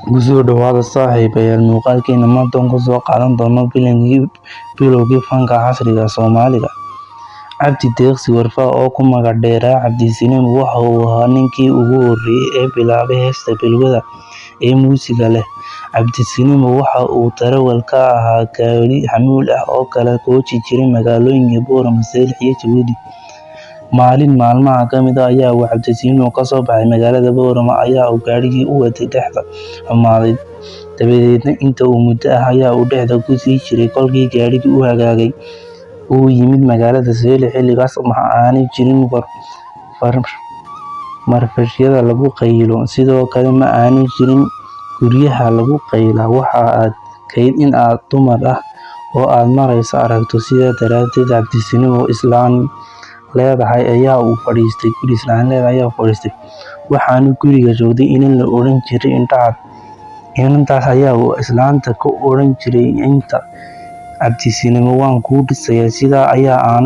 Kusoo dhawaada saaxiibayaal, muuqaalkeena maanta waan kusoo qaadan doono bilowgii fanka casriga Soomaaliga. Cabdi Deeqsi Warfaa oo ku magac dheeraa Cabdi Sinimo waxa uu ahaa ninkii ugu horreeyay ee bilaabay heesta balwada ee muusiga leh. Cabdi Sinimo waxa uu darawal ka ahaa gaadhi xamuul ah oo kala gooshi jiray magaalooyinka Boorama, Saylac iyo Jabuuti. Maalin maalmaha ka mid ah ayaa uu Cabdi Sinimo ka soo baxay magaalada Boorama ayaa uu gaadhigii u watay dhexda xumaaday. Dabadeedna inta uu muddo ah ayaa uu dhexda ku sii jiray kolkii gaadhigii u hagaagay uu yimid magaalada Saylac. Xilligaas ma aanay jirin marfashyada lagu qayilo, sidoo kale ma aanay jirin guryaha lagu qayilaa. Waxaa adkayd in aad dumar ah oo aad maraysa aragto. Sidaa daradeed Cabdi Sinimo islaan leedahay ayaa uu fadhiistay guri islaan leedahay ayaa fadhiistay. Waxaanu guriga joogtay inan la odhan jiray Indhacad. Inantaas ayaa uu islaanta ku odhan jiray inta Cabdi Sinimo waan kuu dhisayaa. Sidaa ayaa aanu